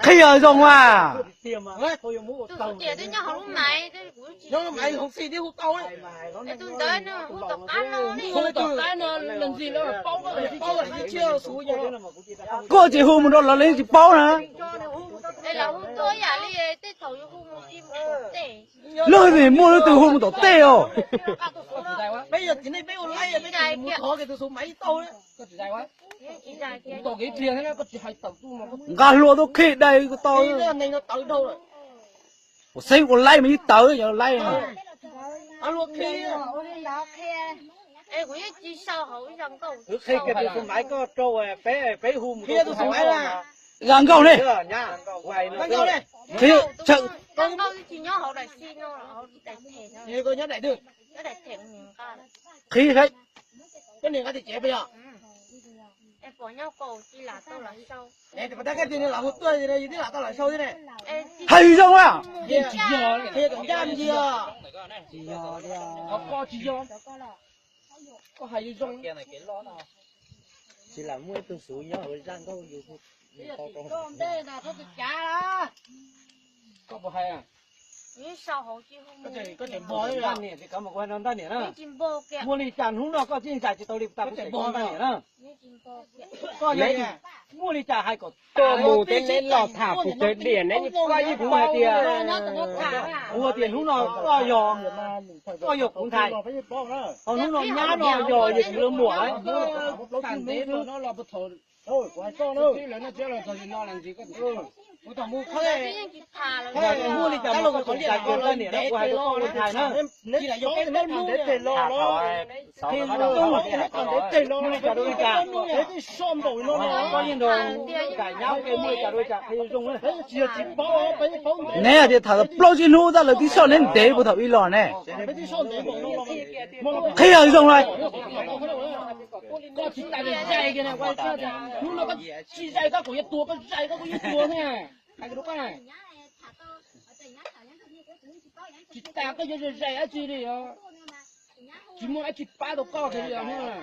Qhia zoo a. Koj tsis hu mus rau lawv, lawv tsis paub na. Lawv muaj leej twg hu mus tom tej os. Nqa hlua tuaj qhib dai ko tau. Ua xeeb ua laib mas ib tawv yog laib. Qhia kiag tus xu maiv koj rau peb, peb hu mus rau tus xu maiv na. Zaj nkauj ne. Qhia, qhia saib. Hais zoo a. Tsis lam muaj ib tug xu nyob hauv zaj nkauj yus. Koj puas hais? Muaj li cas hnub no koj tsis zais tsis tau li puas tas kuv tseem npog ntag niam na. Koj yog muaj li cas hais kom tuaj mus tej neb los tham kuv tawg diam neb, koj yeej kuv hais tias, kuv hais tias hnub no koj yog, koj yog kuv ntxhais, ho hnub no nyab no yog yog kuv lawv muam. Muaj li cas mas koj tseem zais tsis tau niam na, kuv hais rau koj ua ntxhais na. Muaj li cas rau li cas, koj yeej nrog kam nyab ua ke, muaj li cas rau li cas qhia zoo zoo. Neb hais tias tham plaub tsib hnub tab lawv twb soj neb ntev puag thaum ub los ne. Qhia zoo na. Koj tsis tas zais, hnub no koj tsis zais koj kuv yuav tuag, koj zais koj kuv yuav tuag thiab. Hais rau koj na, tsis tas koj yuav zais zais dab tsi li os. Tsis muaj dab tsi pab tau koj kiag li os.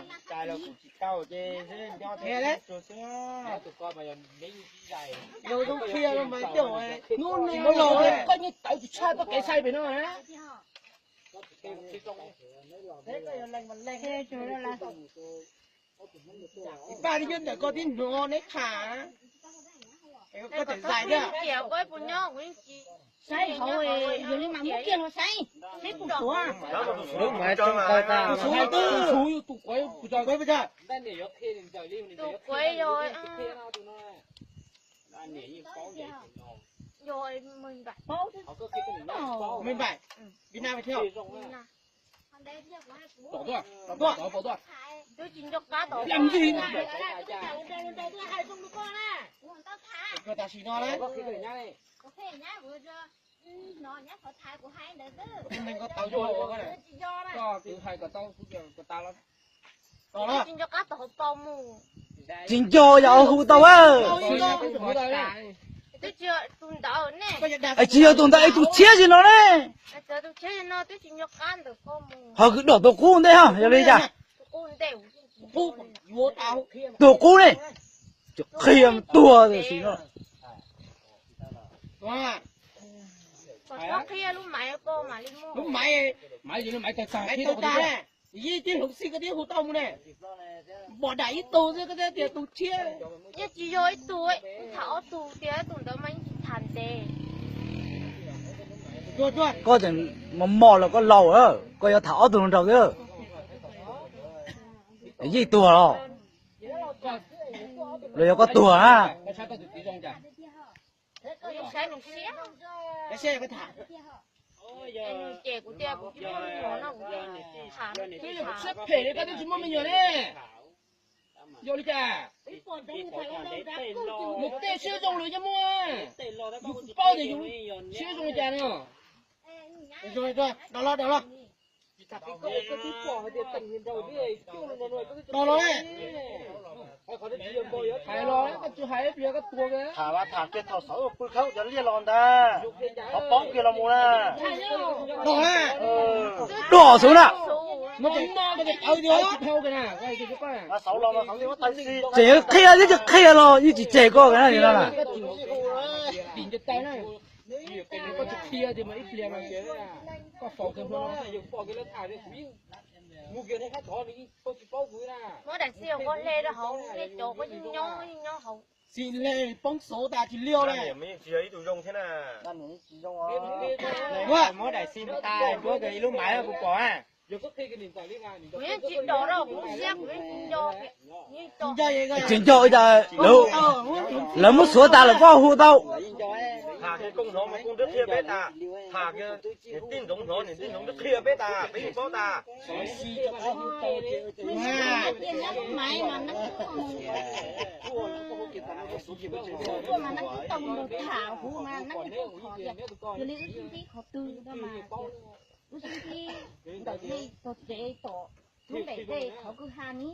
Hnub no koj yeej tawv tsis tshaj txoj kev sai pem no na. Paj tib nyob ntawm koj tib hnov neb tham, koj tseem zais thiab. Saib hauv, yog li mas muab kiag los saib, saib puas tuav. Tus kuv, tus kuv, tus kuv yog Mem npaim, Việt Nam mày thiab? Tom tuaj, tom tuaj, tom tuaj. Twb tsis nco qab tom, tam sim no na. Koj twb hais kom tau, kom tas los. Tsis nco qab tom hauv paus mus. Tsis nco yog hu tau. Tsis yog tus ntawd, es tus tshiab sim no ne. Ho kwv dom tus qub ntej ho yog li cas? Tus qub ne, qhia tuag tam sim no. Lub maiv, lub maiv tag tag, yeej tib hloov xij koj twb hu tau mus ne. Npom dam ib tug xwb koj twb tias tus tshiab. Yeej tsis yog ib tug, tham ob tug tias tus ntawd mas yeej tsis tham ntev. Koj tseem mos mos los koj laus, koj yuav tham ob tug nraug xwb. Yeej tuag los, los yog koj tuag na. Siab phem li koj twb tsis muaj me nyuam ne. Yog li cas? Yus tej siab zoo lawm yeej muaj. Yus paub tias yus siab zoo li cas no. Los los, hais los koj tsis hais, tham mas tham kiag thaum xav pw khawb cov liaj los ntag, qhov paub kiag los mus na. Dom xwb na. Tseem yuav qhia thiab tsis qhia los yeej tsis qhia los yeej tsis tseg koj na. Muab daim xi hawm koj hle rau hauv nej cov koj yeej nyob yeej nyob hauv. Xi hle poob xov tas tsis liaj li. Muab daim xi tas duab ib lub maiv puas pom a? Kuv yeej tsis nco rau kuv lub siab, kuv yeej tsis nco. Tsis nco cas lawv muab xuav tas lawm koj hu tau. Tham kiag koj hnov mas koj nrhiav qhia peb tas, tham kiag niam tij ntxoov hnov niam tij ntxoov nrhiav qhia peb tas peb yeej paub tas. Wb sib ntsib qhov twg no mas, wb sib ntsib ntawm nej tog tsev tom tub npem tej qhov kwj ha ni,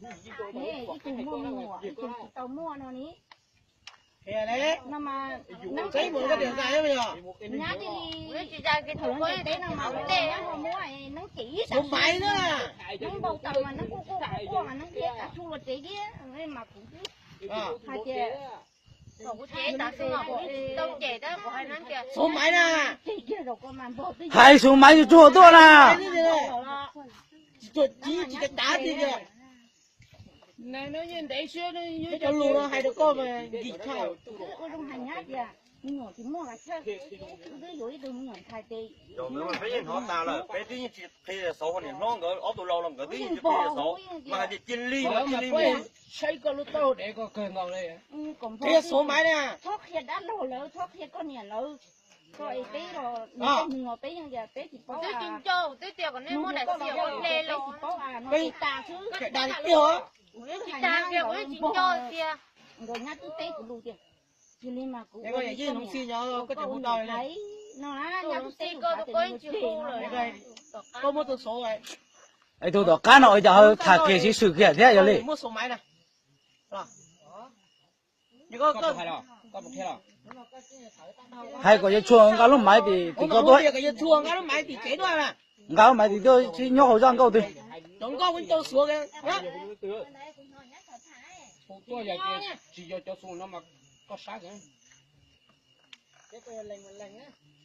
es ib tug muaj me nyuam ib tug tsis tau muaj no ni. No mas, nyab li thaum lawv ntes teb no mas lawv muab neeb cem ib sam, neeb npau taws mas neeb quaj quaj quaj quaj mas neeb thiaj kav tshuj los tsev thiab mas kuv twb hais tias, kuv tsev tas xwb mas kuv tsis tau cem tab kuv hais neeb tias, hais Suav Maiv tsuag tsuag tuaj na. Tsis tsuag tsis tsis tav tiag tiag. Cov lus no hais rau koj mas nkim tshaj. Peb yeej hnov tas lawm, peb twb yeej tsis qhia Xauv, niam hlob nkawd ob tug laus los nkawd twb yeej tsis qhia Xauv, mas hais tias cia li mas cia li mus. Saib koj lub taub hau dev koj kawg nkaus li. Qhia Xauv Maiv na. Txhob qhia dab laug lawv, txhob qhia koj niam lawv. Koj es peb los, peb yeej tias peb tsis paub. Twb tsis nco, twb tias kom nej muab daim xi hawm hle los. Peb tsis tas xwb, dag tiag. Kuv yeej tsis dag tias, kuv yeej tsis nco tias. Nkawd nyab twb teb kuv lus tias, cia li mas kuv ua li koj niam, koj ua li no na, nyab twb teb kuv tas tias koj yeej tsis hu lawm. Koj muab tus Xauv, tus tom qab no ua cas ho tham kiag siv swm kiag thiab yog li. Hais kom yawg Tshuag nqa lub maiv tim tim koj tuaj. Nqa lub maiv tim tuaj, nyob hauv zaj nkauj twg.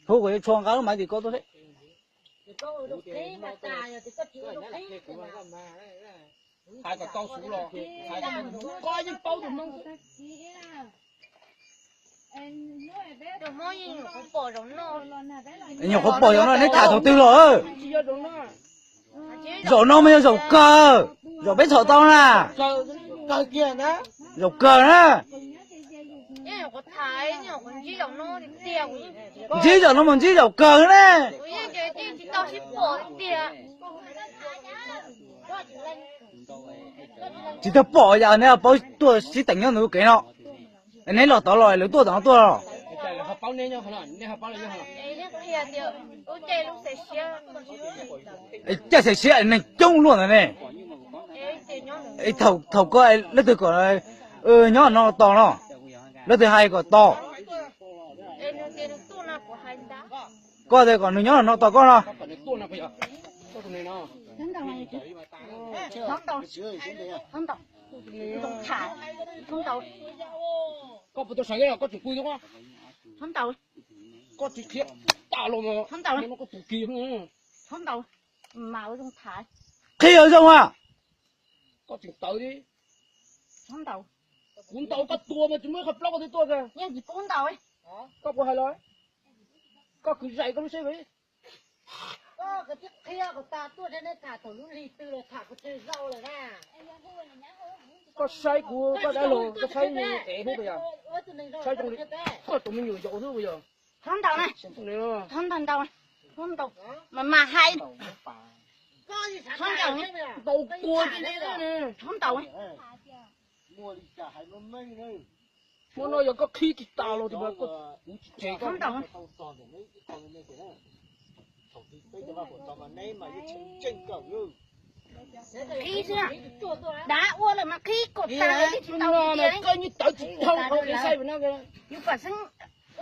Hu kom yawg Tshuag nqa lub maiv tim koj tuaj seb. Hais kom tau xwb los, hais kom tau xwb, koj yeej paub tus Hmoob. Nyuam qhuav pom zaum no, neb tham thaum twg los? Zaum no mas yog zaum kawg, zaum peb txhom tau na. Zaum kawg na. Ntsib zaum no mas ntsib zaum kawg na. Tsis tau pom yam neb paub tuaj sib teem nyob ntawm lub kev no. Neb los tod los lawv tuaj tom no tuaj los? Caij xaiv siab neeg coob luaj ntawd ne. Thaum koj leej twg kom nyob no tos no, leej twg hais kom tos? Koj tias kom nws nyob no tos koj no. Koj puas tau sawv, koj tseem pw, koj tsis qhia tas los, koj tus kis. Qhia zoo a. Koj tseem tawv thiab. Kuv ntaus koj tua mas tsis muaj ib qho plaub koj twb tuaj kiag. Koj puas hais los? Koj kwv zais koj lub seb. Koj saib kuv, koj dab laug, koj saib ev xwb puas yog? Saib zoo li koj tus me nyuam yaus xwb puas yog? Thov ntaus na, thov ntaus, ntaus, thov ntaus, mas mas hais, thov ntaus, ntaus kua, thov ntaus. Hmo no yog koj qhib tsis tas los tias kuv tsis tseg koj. Qhib xwb, dav ua lawm mas qhib kom tas, tsis tau tias koj yeej tawv tsis dhau hauv kev saib no. Yus pam xeeb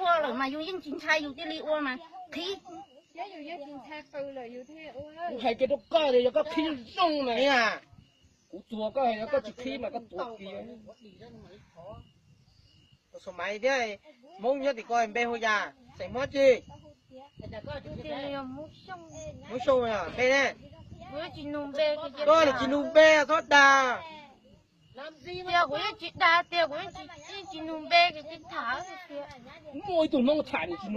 ua lawm mas yus yeej tsis ntshai, yus cia li ua mas qhib. Kuv hais kiag rau koj tias yog koj qhib zoo na, kuv txuag koj, yog koj tsis qhib mas koj tuav kiag. Xus Maiv thiab, Hmoob nyob tim ko npe hu cas, xeem Hmoob tsi? Hmoob Xyooj, npe ne? Koj tsis nug npe txhob dag. Muaj ib tug Hmoob tham nws tsis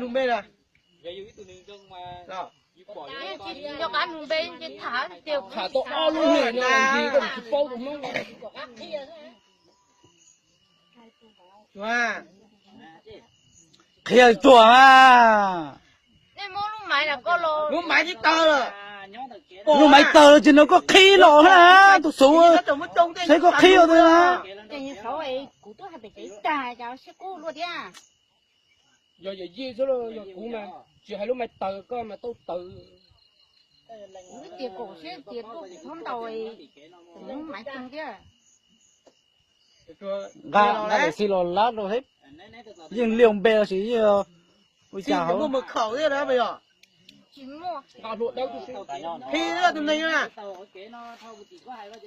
nug npe na. Tham tau ob lub hlis no ces koj tsis paub tus Hmoob. Qhia tuag a. Lub Maiv tib tawg lawm. Lub Maiv tawg lawm tsis nrog koj qhib los na, tus Xus, saib koj qhib ua twg na. Yog yawm yij xwb los yog kuv mas, tsis hais lub Maiv tawg koj mas tau tawg. Nqa nab xi los lab rau thiab, yeej liaj npe los sis yeej ua cas hauv.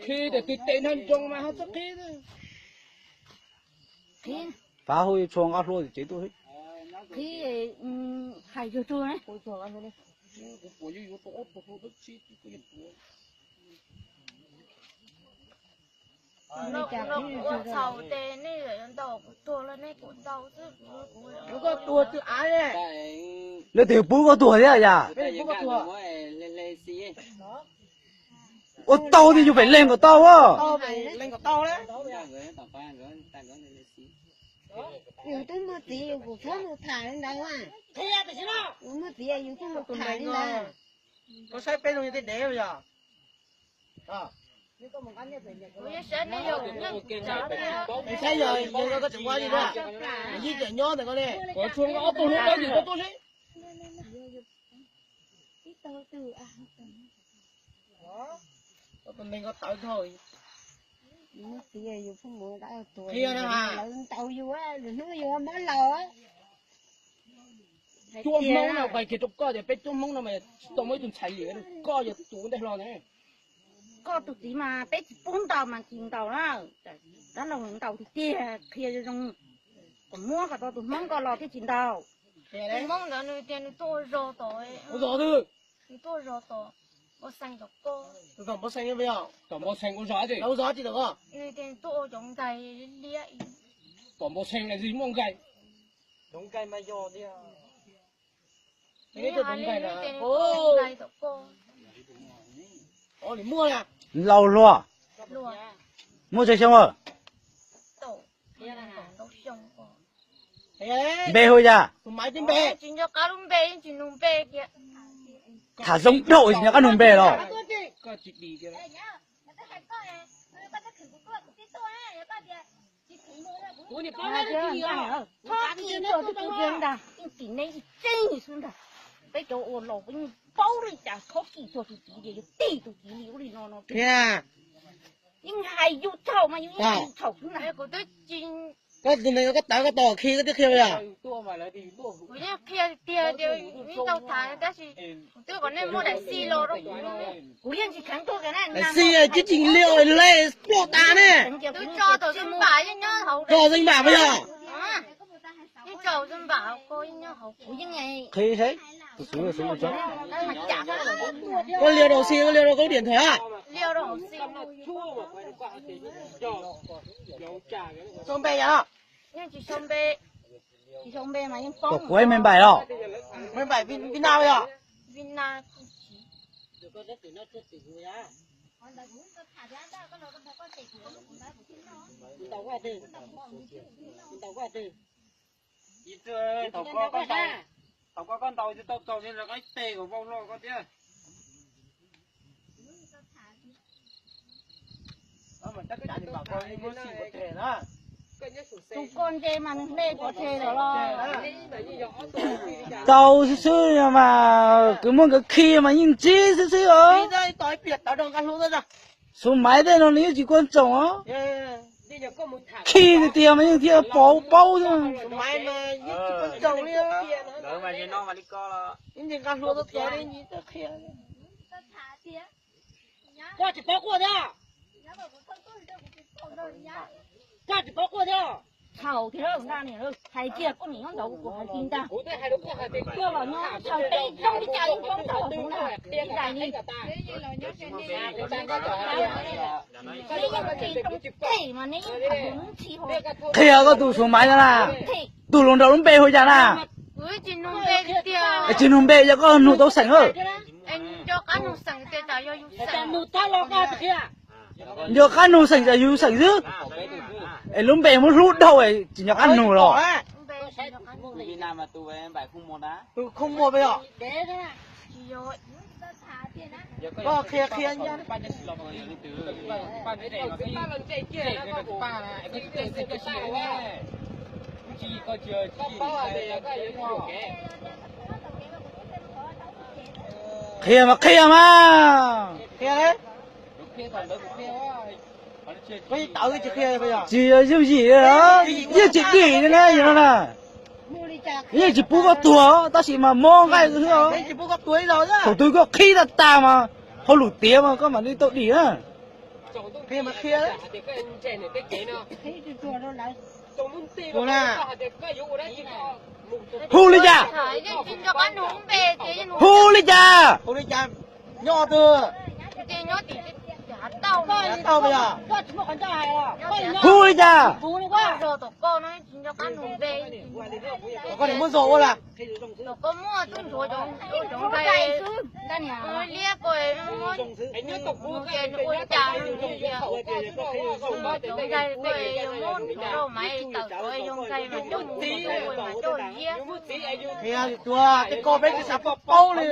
Qhib tias twg tes nrog nroo mas ho txhob qhib. Fav hu tshua nqa hlua tim tsev tuaj. Lawv twb pub koj tuag thiab yam. Ua tau tias yus pem leeg kom tau. Yus twb muaj txiv yus kuj txhob mus tham li ntawd. Yus muaj txiv yus thiaj mus tham li ntawd. Koj saib peb zoo li tej dev yog. Saib yog koj tseem ua li na, yij tseem nyob ntawm koj ne. Koj tshua ob tug hlub dawb dim koj tuaj seb. Tau tus neeg ko tawv dhau. Qhia na, lawv ntaus yus, lwm hnub yus muab laus. Cuab Hmoob no qhia kiag rau koj tias peb cuab Hmoob no mas tsis tau muaj ib tug ntxhais li, koj yog tus ua ntej hlo ne. Koj tus txiv mas peb tsis pub ntaus mas tsis ntaus na. Dab laug ntaus tiag tiag, qhia zoo zoo, kom muab kom tau tus Hmoob ko los thiaj tsis ntaus. Tus Hmoob ntawd nws tias nws tuaj ua zog tod, ua zog twg? Nws tuaj ua zog tod, Npauj Xees tod ko. Npauj Xees, tom Npauj Xees ua zog tsis, ua zog tsis tau ko. Nws tias nws tuaj ua cov nkais liab. Tom Npauj Xees na tsis muaj nkais. Cov nkais mas yog tiag. Laus hluas, muaj tsawg xyoo lawm? Npe hu cas? Tham zoo dhau tsis nco qab nug npe los? Txhob kis tuaj tus txiv ntag, yeej tim neb ib tseeb xwb ntag. Peb cov ua laus peb yeej paub li cas txhob kis tuaj tus txiv ces yog tim tus txiv li ub li no no. Yeej hais yus txhaum mas yus yeej yus txhaum xwb ntag. Koj tus neeg koj tawv koj tau khi koj twb qhia yog? Kuv yeej qhia tiag tias yeej tau tham tab sis kuv twb kom nej muab daim xi los rau kuv. Kuv yeej tsis kheev tuaj kiag na. Daim xi twb tsis li le ploj tas ne. Twb tso tau xwb npam yeej nyob hauv. Tso xwb npam puas yog? Yeej tso xwb npam ko yeej nyob hauv. Kuv yeej qhia saib, tus xwb xwb tso. Koj liam rau xi, koj liam rau koj lub điện thoại a. Liam rau hauv xi. Sau npe yog? Yeej tsis sau npe. Tsis sau npe mas yeej poob. Kuv me npaim los? Me npaim Việt Nam yog? Việt Nam. Thaum koj koj ntaus tsis tau txaus li lawv qab ib teg kom vau hlo koj thiab. Tus koj ntse mas nws hle pov tseg lawm los? Tau xwb xwb mas kwv muaj nkawd khi mas yeej ntsib xwb xwb os. Xus Maiv tej no nws yeej tsis quan trọng os. Khib tiag tiag mas yeej thiaj paub paub xwb. Koj tsis paub quaj thiab? Koj tsis paub quaj thiab? Thaum tiag, hais kiag koj niam nyob ntawd kuv hais kiag ntag. Koj los nyob sawv peb zoo li cas yeej paub tau hauv kuv na, ib daim li. Neb yeej tsis zoo them mas neb yeej tham ntxhi hos. Qhia koj tus Suav Maiv no na, tus hluas nraug lub npe hu cas na? Tsis nug npe, yog koj nug tau xeem. Nco qab nug xeem, yus xeem xwb. Es lub npe muab hlub dhau tsis nco qab nug los. Qhia mas qhia mas. Tsis yooj yim, yeej tsis dim li na yog no na. Yeej tsis pub koj tuag tab sis mas mob nqaij xwb. Thaum twg koj qhib tag tag mas hauj lwm tiav mas koj mam li tau dim na. Hu li cas? Hu li cas? Nyob twg? Hu li cas? Koj muaj zoo ua lawm. Qhia tsis tuag, tej ko peb tsis xav paub paub li.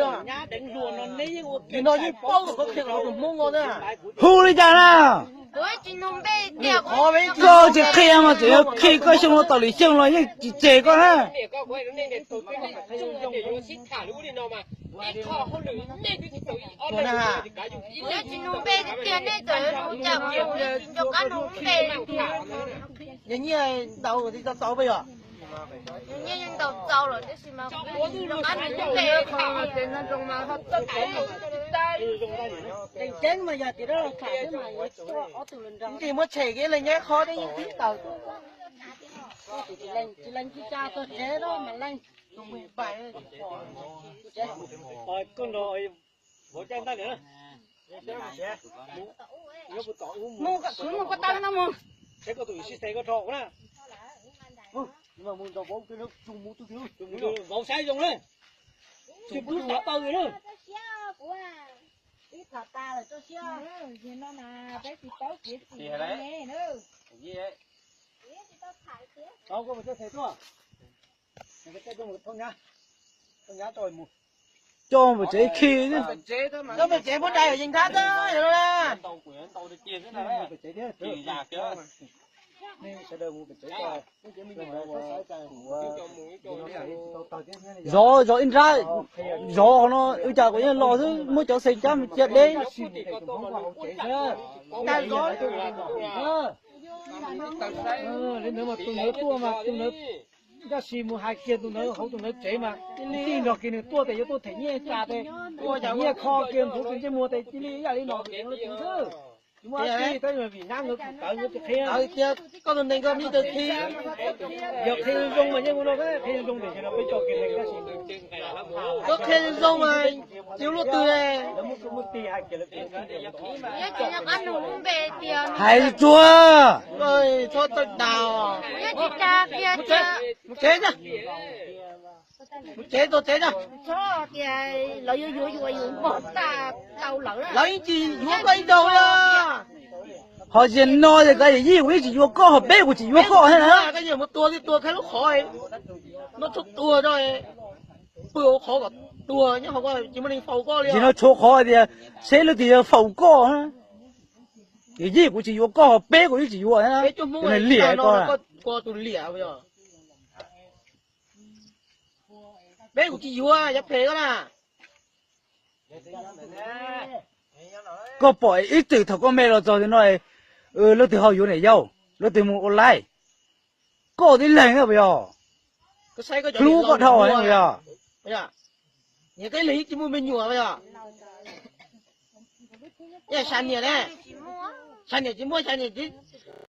Nim no yeej paub kom koj qhia kom tus Hmoob no na. Hu li cas na? Koj tsis qhia mas tseem yuav khi koj xyoo no tom lwm xyoo los yeej tsis tseg koj na. Nyiaj ntaus tsis tau txaus peb yog? Tsis muab tshem kev leej nyab qhov teb yeej tib taws. Tsis leej tsis tsa txog tsev no mas leej. Mus, mus ko taw no mus. Vauv saib zoo na. Tsis pub tus hluav taws na. Coj pem tsev khi. Coj pem tsev muab dai yees thab xwb. Zov zov ib nrab, zov qhov no ua cas kuv yeej los xwb, muab cov xeem cab mus cia deb. Li ntawd mas tus ntawd tuaj mas tus ntawd, tab sis mus hais kiag tus ntawd hauv tus ntawd tsev mas tij nrog kiag nws tuaj tes yuav tuaj them nyiaj tsa tes, them nyiaj kho kiag ntxuav kiag ntsej muag tes cia li ib yam li no xwb. Tsis muaj dab tsi, tab sis vim nab ntawd kuv tawv ntawd tsis qhia. Koj tus neeg koj me ntsis khi. Yog qhia zoo mas yeej ua no, qhia zoo tiam sis no peb tso kiag neeg tab sis koj qhia zoo mas tsis ua luaj twg. Hais tsuag. Mus tsev na. Mus tsev, tua tsev na. Lawv yeej tsis yuav koj ib zaug li. Ho zaum no ces koj yawm yij kuv yeej tsis yuav koj, ho peb kuv tsis yuav koj thiab na. Koj yuav mus tua li tua khaib lub qhov, no tshuav tua, pw hauv qhov kom tuag nyob hauv ko tsis muaj neeg faus koj li. Ces no tshuav qhov tias seb leej twg yog faus koj. Yawm yij kuv tsis yuav koj, ho peb kuv yeej tsis yuav thiab na. Liam koj. Tus liam. Peb kuv tsis yuav, yav phem koj na. Koj pom ib txwm thaum koj me los txog no, leej twg ho yuav niam yau? Luag twg mus ua laib? Koj tib leeg puas yog? Hlub koj dhau puas yog? Yog koj ib leeg tsis muaj me nyuam puas yog? Yog xya niam ne, xya niam tsis muaj, xya niam tsis